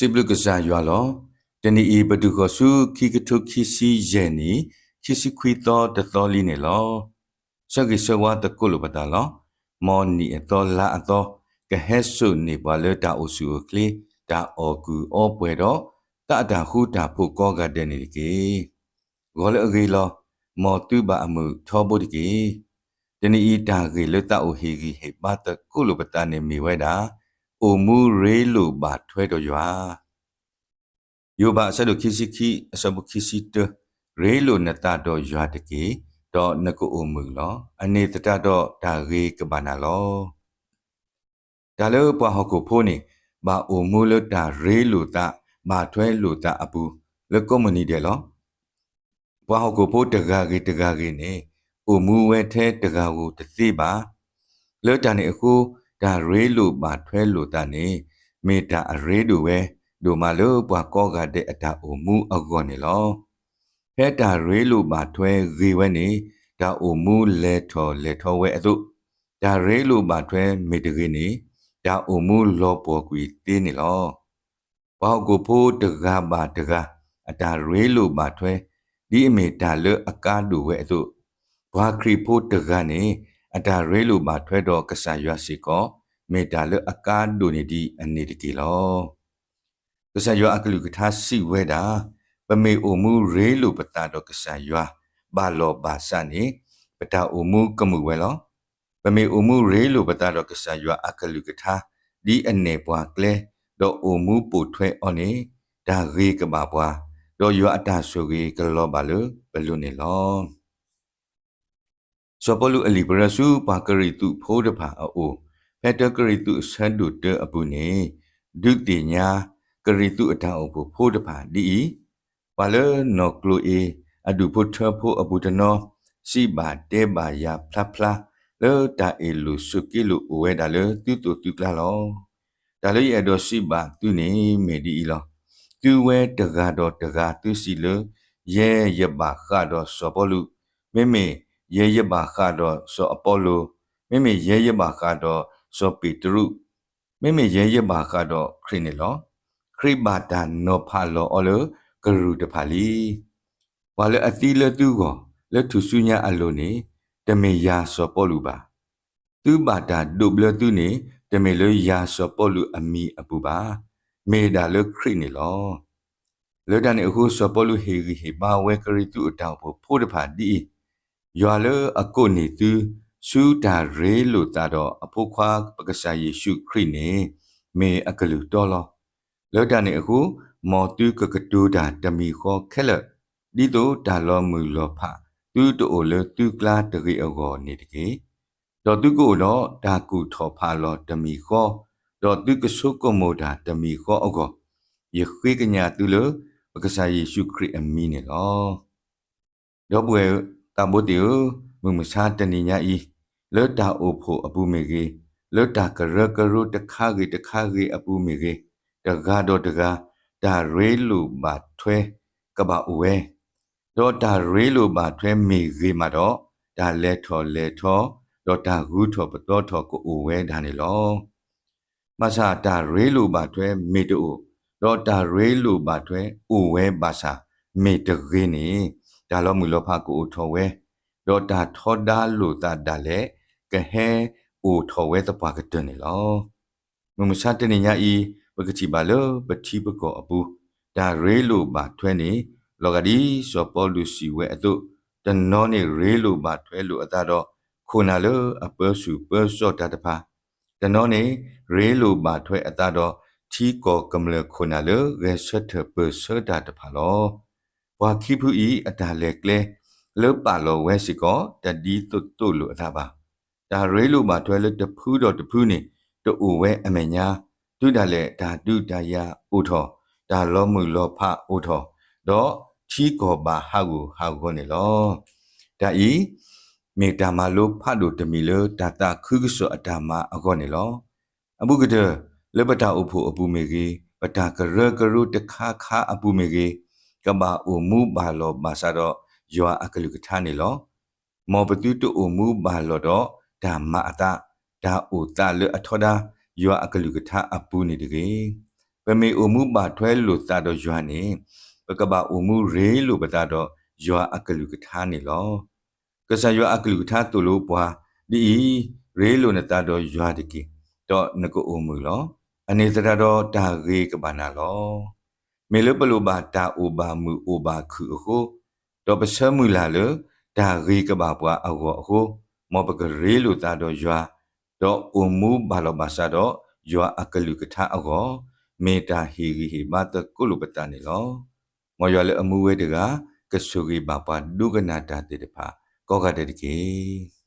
စံးဘျုးကစၢ်ယွၤလီၤ. တနံၤအံၤ ပတုၤဃီၤဆူ ခံကထိခံဆံယဲၢ်နံၣ် ခံဆံခွံသီတသီလံန့ၣ်လီၤ. ဆၢဂ့ၤဆၢဝါသကိးလိာ်ပသးလီၤ. မ်နံၣ်အသီလါအသီ ကဟဲစိာ်န့ၢ်ပှၤလၢတၢ်အိၣ်ဆူၣ်အိၣ်ချ့ တၢ်အီၣ်ကုၢ်အီပှဲၤဒီး သးအတၢ်ဃူတၢ်ဖိးကိးဂၤဒဲးန့ၣ်တက့ၢ်. ဂီၤလၢအဂ့ၤလီၤ. မ်သုဘၣ်အမုာ်ထီဘိတက့ၢ်. တနံၤအံၤတၢ်ဂ့ၢ်လၢသးအိၣ်ဟ့ၣ်ဂံၢ်ဟ့ၣ်ဘါသကိးလိာ်ပသးန့ၣ်မ့ၢ်ဝဲဒၣ် အိၣ်မူရ့လိာ်ဘၣ်ထွဲဒီးယွၤ. ယိၤဘးအဆၢဒိၣ်ခံဆံခံ အဆၢဖိခံဆံတၢ, ရ့လိာ်နသးဒီးယွၤတက့ၢ်, ဒီးနကအိၣ်မုာ်လီၤ. အန့ၣ်သတးဒီးတၢ်ဂ့ၤကဘၣ်နၤလီၤ. တၢ်လၢပှၤဟီၣ်ခိၣ်ဖိန့ၣ် ဘၣ်အိၣ်မူလၢတၢ်ရ့လိာ်သး ဘၣ်ထွဲလိာ်သးအပူၤ လၢကိးမုၢ်နံၤဒဲးလီၤ. ပှၤဟီၣ်ခိၣ်ဖိတဂၤဂ့ၤတဂၤဂ့ၤန့ၣ် အိၣ်မူဝဲထဲတဂၤဧိၤတသ့ဘၣ်. လၢတၢ်န့ၣ်အဃိ တၢ်ရ့လိာ်ဘၣ်ထွဲလိာ်သးန့ၣ် မ့ၢ်တၢ်အရ့ဒိၣ်ဝဲ ဒိၣ်မးလၢပှၤကိးဂၤဒဲးအတၢ်အိၣ်မူအဂီၢ်န့ၣ်လီၤ. ဖဲတၢ်ရ့လိာ်ဘၣ်ထွဲဂ့ၤဝဲန့ၣ် တၢ်အိၣ်မူလဲၤထီၣ်လဲၤထီဝဲအသိး, တၢ်ရ့လိာ်ဘၣ်ထွဲမ့ၢ်တဂ့ၤန့ၣ် တၢ်အိၣ်မူလီၤပှီၢ်ကွံာ်သ့န့ၣ်လီၤ. ပှၤဟီၣ်ခိၣ်ဖိတဂၤဘၣ်တဂၤ အတၢ်ရ့လိာ်ဘၣ်ထွဲ ဒ်အမ့ၢ်တၢ်လၢအကါဒိၣ်ဝဲအသိး, ပှၤခရံာ်ဖိတဂၤန့ၣ် အတၢ်ရ့လိာ်ဘၣ်ထွဲဒီးကစၢ်ယွၤစ့ၢ်ကီး မ့ၢ်တၢ်လၢအကါဒိၣ်န့ၢ်ဒံးအန့ၣ်တက့ၢ်လီၤ. ကစၢ်ယွၤအကလုၢ်ကထါစံးဝဲဒၣ်, ပမ့ၢ်အိၣ်မူရ့လိာ်ပသးဒီးကစၢ်ယွၤ ဘၣ်လီၤဘၣ်စးန့ၣ် ပတၢ်အိၣ်မူကမုာ်ဝဲလီၤ. ပမ့ၢ်အိၣ်မူရ့လိာ်ပသးဒီးကစၢ်ယွၤအကလုၢ်ကထါ ဒ်အနဲၣ်ပှၤကျဲ ဒီးအိၣ်မူပိာ်ထွဲအီၤန့ၣ် တၢ်ဂ့ၤကဘၣ်ပှၤ, ဒီးယွၤအတၢ်ဆိၣ်ဂ့ၤကလီၤဘၣ်လၢပလိၤန့ၣ်လီၤ. စီၤပီလူးအလံာ်ပရၢဆူပှၤကရံၣ်သူးဖိတဖၣ်အအိၣ် ဖဲတၢကရံၣ်သူးအဆၢဒိၣ်တၢအပူၤန့ၣ် ဒုးသ့ၣ်ညါကရံၣ်သူးအတၢ်အိၣ်ဖှိၣ်ဖိတဖၣ်ဒ်အံၤ, ပှၤလၢနီၢ်ကျိၤအ့ၤ အဒူၣ်ဖိထၢဖိအပူၤတနီၤ စံးဘၣ်တဲဘၣ်ယၤဖျါဖျါ လၢတၢ်အ့ၣ်လိာ်ဆိးက့လိာ်အိၣ်ဝဲဒၣ်လၢသုသိၣ်သုကျါလီၤ. တၢ်လၢယအဲၣ်ဒိးစံးဘၣ်သုန့ၣ်မ့ၢ်ဒ်အံၤလီၤ. သုဝဲတဂၤဒီးတဂၤသုစံးလၢ ယဲယဘၣ်ဃးဒီးစီၤပီလူး, မ့မ့ၢ်ယဲယဘၣ်ဃးဒီးစီၤအပီလိၤ, မ့မ့ၢ်ယဲယဘၣ်ဃးဒီးစီၤပ့းတရူး, မ့မ့ၢ်ယဲယဘၣ်ဃးဒီးခရံာ်န့ၣ်လီၤ. ခရံာ်ဘၣ်တၢ်နီၤဖးလီၤအီၤလၢကရူၢ်တဖၣ်လံ. ပှၤလၢအသံလၢသုဂီၢ် လၢထူၣ်စုညါအလိၤန့ၣ် တမ့ၢ်ယၤစီၤပီလူးဘၣ်. သုဘၣ်တၢ်ဒိးဘျၢသုန့ၣ် တမ့ၢ်လၢယၤစီၤပီလူးအမံၤအပူၤဘၣ်. မ့ၢ်ဒၣ်လၢခရံာ်န့ၣ်လီၤ. လၢတၢ်န့ၣ်အဃိ စီၤပီလူးဟ့ၣ်ဂံၢ်ဟ့ၣ်ဘါဝဲကရံၣ်သူးအတၢ်အိၣ်ဖှိၣ်ဖိတဖၣ်ဒ်အံၤ, ယွၤလၢအကိးန့ၢ်သု ဆူတၢ်ရ့လိာ်သးဒီးအဖိခွါပကစၢ်ယ့ၣ်ၡူးခရံာ်န့ၣ် မ့ၢ်အကလုၢ်တီလီၤ. လၢတၢ်န့ၣ်အဃိ မ်သုကကတိၤတၢ်တမံၤဃီခဲလၢာ်, ဒ်သိးတၢ်လီၤမုၢ်လီၤဖးသုတအိၣ်လၢသုကျါတဂ့ၤအဂီၢ်န့ၣ်တက့ၢ်. ဒီးသုကအိၣ်ဒီးတၢ်ကူၣ်ထီၣ်ဖးလီၤတမံၤဃီ, ဒီးသုကဆိကမိၣ်တၢ်တမံၤဃီအဂီၢ်, ယဃ့ကညးသုလၢ ပကစၢ်ယ့ၣ်ၡူးခရံာ်အမံၤန့ၣ်လီၤ. ဒီပုၢ်ဝဲၢ်သးဘိသ့ၣ်ဧၢ, မုၢ်မဆါတနံၤညါအံၤ, လၢတၢ်အိၣ်ဖှိၣ်အပူၤမ့ၢ်ဂ့ၤ, လၢတၢ်ကရၢကရိတခါဂ့ၤတခါဂ့ၤအပူၤမ့ၢ်ဂ့ၤ, တဂၤဒီးတဂၤ တၢ်ရ့လိာ်ဘၣ်ထွဲကဘၣ်အိၣ်ဝဲ, ဒီးတၢ်ရ့လိာ်ဘၣ်ထွဲမ့ၢ်ဂ့ၤမးဒီး, တၢ်လဲၤထီၣ်လဲၤထီ, ဒီးတၢ်ဂုၤထီၣ်ပသီထီၣ်ကအိၣ်ဝဲဒၣ်န့ၣ်လီၤ. ဘၣ်ဆၣ်တၢ်ရ့လိာ်ဘၣ်ထွဲမ့ၢ်တအိၣ်, ဒီးတၢ်ရ့လိာ်ဘၣ်ထွဲအိၣ်ဝဲဘၣ်ဆၣ်မ့ၢ်တဂ့ၤန့ၣ်, တၢ်လီၤမုၢ်လီၤဖးကအိၣ်ထီၣ်ဝဲ, ဒီးတၢ်ထီဒါလိာ်သးဒၣ်လဲာ် ကဟဲအိၣ်ထီၣ်ဝဲသပှၢ်ကတၢၢ်န့ၣ်လီၤ. မုၢ်မဆါတနံၤညါအံၤ ပကထံၣ်ဘၣ်လၢပထံပကီၢ်အပူၤ, တၢ်ရ့လိာ်ဘၣ်ထွဲန့ၣ် လီၤဂာ်ဒ်စီၤပီလူးစံးဝဲအသိး, တနီၤန့ၣ်ရ့လိာ်ဘၣ်ထွဲလိာ်အသးဒီး ခိၣ်နၢ်လၢအပၢဆူၣ်ပၢစိးတၢ်တဖၣ်, တနီၤန့ၣ်ရ့လိာ်ဘၣ်ထွဲအသးဒီး ထံကီၢ်ကမျၢၢ်ခိၣ်နၢ်လၢဂဲၤဆၢထၢၣ်ပၢၢ်ဆၢတၢ်တဖၣ်လီၤ. ပှၤခံဖုအံၤအတၢ်လဲၤကျဲ လၢပာ်လီၤဝဲစ့ၢ်ကီး တဒ်သိးသိးလိာ်အသးဘၣ်. တၢ်ရ့လိာ်ဘၣ်ထွဲလၢတဖုဒီးတဖုန့ၣ် တအိၣ်ဝဲအမဲာ်ညါ, တုၤဒၣ်လဲာ်တၢ်ဒုးတၢ်ယၤအိၣ်ထီၣ်, တၢ်လီၤမုၢ်လီၤဖးအိၣ်ထီၣ်, ဒီးထံကီၢ်ဘၣ်ဟးဂူာ်ဟးဂီၤန့ၣ်လီၤ. တၢ်အံၤ မ့ၢ်တၢ်မၤလိဖးဒိၣ်တမံၤလၢတၢ်သးခုကစီၣ်အတၢ်မၤအဂီၢ်န့ၣ်လီၤ. အဘူးကတၢၢ် လၢပတၢ်အိၣ်ဖှိၣ်အပူၤမ့ၢ်ဂ့ၤ, ပတၢ်ကရၢကရိတခါခါအပူၤမ့ၢ်ဂ့ၤ, ကဘၣ်အိၣ်မူဘၣ်လီၤဘၣ်စးဒီးယွၤအကလုၢ်ကထါန့ၣ်လီၤ. မ်ပသုတအိၣ်မူဘၣ်လီၤဒီးတၢ်မၤအသး, တၢ်အိၣ်သးလၢအထီဒါယွၤအကလုၢ်ကထါအပူၤန့ၣ်တဂ့ၤ. ပမ့ၢ်အိၣ်မူဘၣ်ထွဲလိာ်သးဒီးယွၤန့ၣ်, ပကဘၣ်အိၣ်မူရ့လိာ်ပသးဒီးယွၤအကလုၢ်ကထါန့ၣ်လီၤ. ကစၢ်ယွၤအကလုၢ်ကထါသိၣ်လိပှၤ, ဒ်အံၤ, ရ့လိာ်နသးဒီးယွၤတက့ၢ်, ဒီးနကအိၣ်မုာ်လီၤ. အန့ၣ်သတးဒီးတၢ်ဂ့ၤကဘၣ်နၤလီၤ. မ့ၢ်လၢပလိၣ်ဘၣ်တၢ်အိၣ်ဘၣ်မုာ်အိၣ်ဘၣ်ခုၣ်အဃိ, ဒီးပဆၢမုၢ်လၢ်လၢတၢ်ဂ့ၤကဘၣ်ပှၤအဂီၢ်အဃိ, မ်ပကရ့လိာ်သးဒီးယွၤ, ဒီးအိၣ်မူဘၣ်လီၤဘၣ်စးဒီးယွၤအကလုၢ်ကထါအဂီၢ်, မ့ၢ်တၢ်ဟ့ၣ်ဂံၢ်ဟ့ၣ်ဘါသကိးလိာ်ပသးန့ၣ်လီၤ. မ်ယွၤလၢအမူဝဲတဂၤ, ကဆိၣ်ဂ့ၤဘၣ်ပှၤဒိကနၣ်တၢ်သ့ၣ်တဖၣ်ကိးဂၤဒဲးတက့ၢ်.